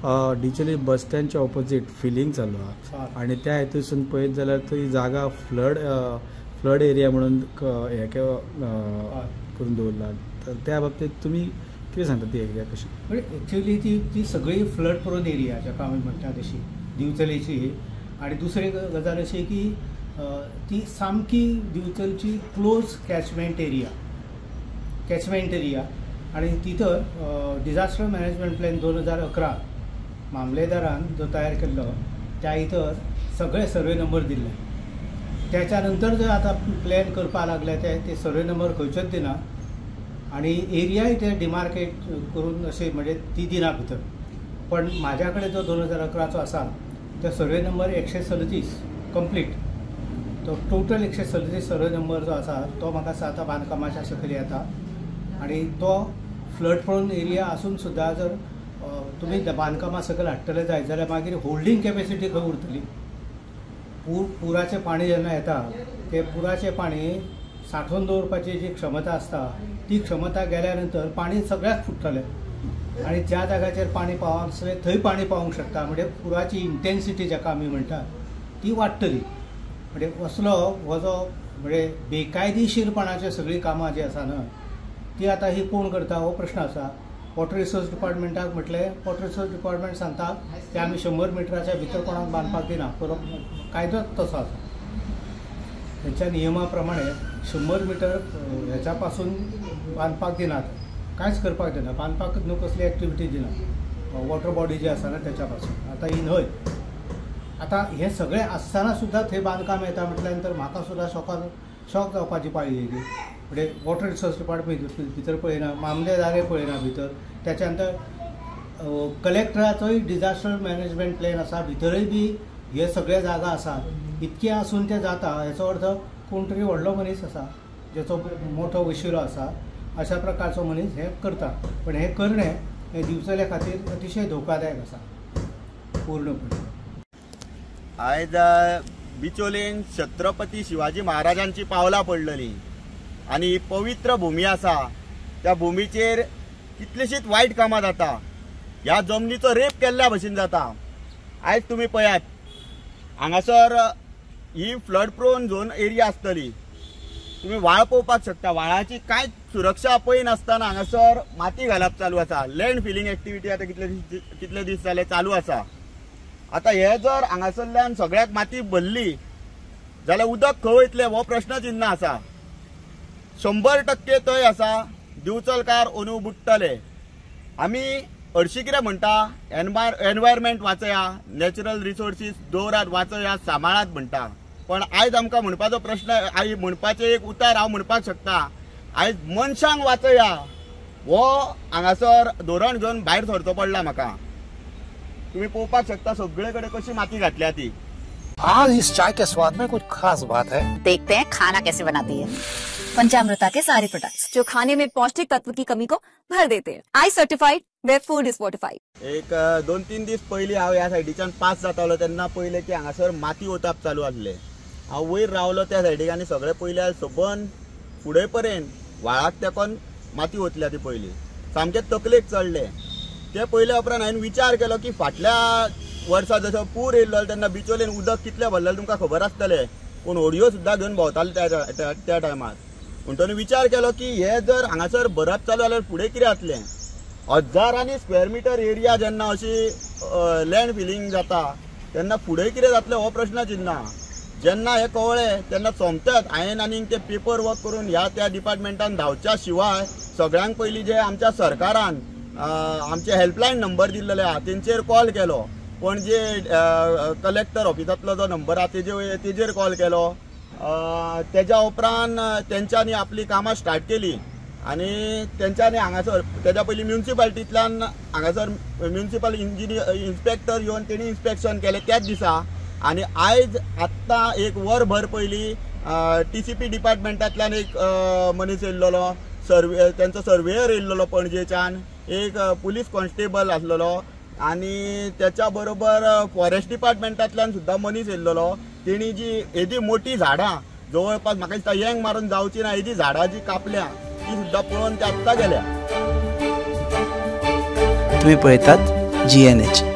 डिचोली बस स्टँडच्या opposite filling चालू आहा आनी त्या हेतूसून पळयत जाल्यार थंय जागा फ्लड फ्लड एरिया म्हणून हे करून दवरला, तर त्या बाबतीत तुमी कितें सांगता ती एरिया कशी? म्हणजे एक्च्युअली ती ती सगळी फ्लड प्रोन एरिया जाका आमी म्हणटा तशी दिवचलेची. आनी दुसरी गजाल अशी की ती सामकी दिवचलची क्लोज कॅचमेंट एरिया आनी तिथं डिझास्टर मॅनेजमेंट प्लॅन 2011 मामलेदारान जो तयार केल्लो त्या इतर सगळे सर्वे नंबर दिल्ले. त्याच्या नंतर जर आता प्लॅन करपाक लागले ते सर्वे नंबर खंयचोच दिना आनी एरियाय ते डिमार्केट करून अशें म्हणजे ती दिना भितर. पण म्हाज्या कडेन जो 2011चो आसा तो सर्वे नंबर 137 कंप्लीट, तो टोटल 137 सर्वे नंबर जो आसा तो म्हाका दिसता आतां बांदकामाच्या सकयल येता आनी तो फ्लड प्रोन एरिया आसून सुद्दां जर तुमी बांदकामां सकयल हाडटले जायत जाल्यार मागीर होल्डींग कॅपेसिटी खंय उरतली? पुराचें पाणी जेन्ना येता तें पुराचें पाणी सांठोवन दवरपाची जी क्षमता आसता ती क्षमता गेल्या नंतर पाणी सगळ्याक फुट्टलें आनी ज्या जाग्याचेर पाणी पावसलें थंय पाणी पावूंक शकता. म्हणजे पुराची इंटेन्सिटी जाका आमी म्हणटा ती वाडटली. म्हणजे असलो हो जो म्हणजे बेकायदेशीरपणाचे सगळीं कामां जी आसा न्हय ती आतां ही कोण करता हो प्रश्न आसा. वॉटर रिसोर्स डिपार्टमेंटाक म्हटलें, वॉटर रिसोर्स डिपार्टमेंट सांगता की आमी 100 मिटराच्या भितर कोणाक बांदपाक दिना. कायदोच तसो आसा, तेंच्या नियमा प्रमाणे 100 मिटर हेच्या पासून बांदपाक दिनात, कांयच करपाक दिना, बांदपाक न्हू कसली एक्टिविटी दिना वॉटर बॉडी जी आसा ना तेच्या पासून. आतां ही न्हय, आतां हें सगळें आसतना सुद्दां थंय बांदकाम येता म्हटल्या नंतर म्हाका सुद्दां शॉक जावपाची पाळी येयली. म्हणजे वॉटर रिसोर्स डिपार्टमेंट भितर पळयना, मामलेदारय पळयना भितर, त्याच्या नंतर कलेक्टराचोय डिझास्टर मॅनेजमेंट प्लॅन आसा भितरय बी हे सगळे जागा आसा. इतकें आसून तें जाता हेचो अर्थ कोण तरी व्हडलो मनीस आसा जेचो मोठो वशिलो आसा अशा प्रकारचो मनीस हें करता. पण हें करणें हें दिवचले खातीर अतिशय धोकादायक आसा पूर्णपणे. आयज बिचोलेन छत्रपती शिवाजी महाराजांची पावलां पडलेली आनी ही पवित्र भूमी आसा. त्या भुमीचेर कितलीशीच वायट कामां जाता, ह्या जमनीचो रेप केल्ल्या भशेन जाता. आयज तुमी पळयात हांगासर ही फ्लड प्रोन झोन एरिया आसतली, तुमी व्हाळ पळोवपाक शकता. व्हाळाची कांय सुरक्षा पळयनासतना हांगासर माती घालप चालू आसा. लँड फिलिंग एक्टिविटी आतां कितले दीस जाले चालू आसा. आतां हे जर हांगासरल्यान सगळ्याक माती भरली जाल्यार उदक खंय वयतलें हो प्रश्न चिन्ह आसा. 100% थंय आसा दिवचलकार अंदू बुडटले. आमी हरशीं कितें म्हणटा, एनवायरमेंट वाचया, नॅचरल रिसोर्सीस दवरात, वाचया, सांबाळात म्हणटा. पण आयज आमकां म्हणपाचो प्रश्न, आयज म्हणपाचें एक उतार हांव म्हणपाक शकता, आयज मनशांक वाचया हो हांगासर धोरण घेवन भायर सरचो पडला म्हाका. तुम्ही पळोवपाक शकता सगळे कडेन कशी माती घातल्या ती. आज इस चाय के स्वाद में कुछ खास बात है, देखते हैं खाना कैसे बनाती है. पंचामृता के सारे प्रोडक्ट्स जो खाने में पौष्टिक तत्व की कमी को भर देते हैं. I certified where food is fortified. एक 2-3 दीस पयलीं हांव ह्या सायडीच्यान पास जातालो तेन्ना पळयलें की हांगासर माती ओतप चालू आसलें. हांव वयर रावलो त्या सायडीक आनी सगळें पयलें सबंद फुडें पर्यंत व्हाळाक तेकोन माती ओतल्या ती पयली, सामकें तकलेक चडलें. ते पयल्या उपरांत हांवें विचार केलो की फाटल्या वर्सा जसो पूर येयल्लो तेन्ना बिचोलेन उदक कितलें भरलें तुमकां खबर आसतलें, कोण होडयो सुद्दां घेवन भोंवताले त्या टायमार. म्हणटकीर विचार केलो की हे जर हांगासर भरप चालू जाल्यार फुडें कितें जातलें. हजारांनी स्क्वेअर मिटर एरिया जेन्ना अशी लँड फिलिंग जाता तेन्ना फुडें कितें जातलें हो प्रश्न चिन्ह. जेन्ना हें कळ्ळें तेन्ना सोमतेच हांवें आनीक ते पेपर वर्क करून ह्या त्या डिपार्टमेंटान धांवच्या शिवाय सगळ्यांक पयलीं जे आमच्या सरकारान आमचे हेल्पलायन नंबर दिल्ले आहा तेंचेर कॉल केलो. पणजे कलेक्टर ऑफिसांतलो जो नंबर आहा तेजेर कॉल केलो. तेज्या उपरांत तेंच्यांनी आपली कामां स्टार्ट केली आनी तेंच्यांनी हांगासर तेज्या पयलीं म्युनिसिपालिटींतल्यान हांगासर म्युनिसिपल इंजिनियर इन्स्पेक्टर येवन तेणी इन्स्पेक्शन केलें त्याच दिसा. आनी आयज आत्तां एक वरभर पयलीं TCP डिपार्टमेंटांतल्यान एक मनीस येयल्लो, तेंचो सर्वेयर येयल्लो पणजेच्यान, एक पुलीस कॉन्स्टेबल आसलेलो आनी त्याच्या बरोबर फॉरेस्ट डिपार्टमेंटांतल्यान सुद्दां मनीस येयल्लो. तेणी जी येदी मोठी झाडां जवळपास म्हाका दिसता येंग मारून जावची ना येदी झाडां जी कापल्या ती सुद्दां पळोवन ते आत्तां गेल्या. तुम्ही पळयतात GNH.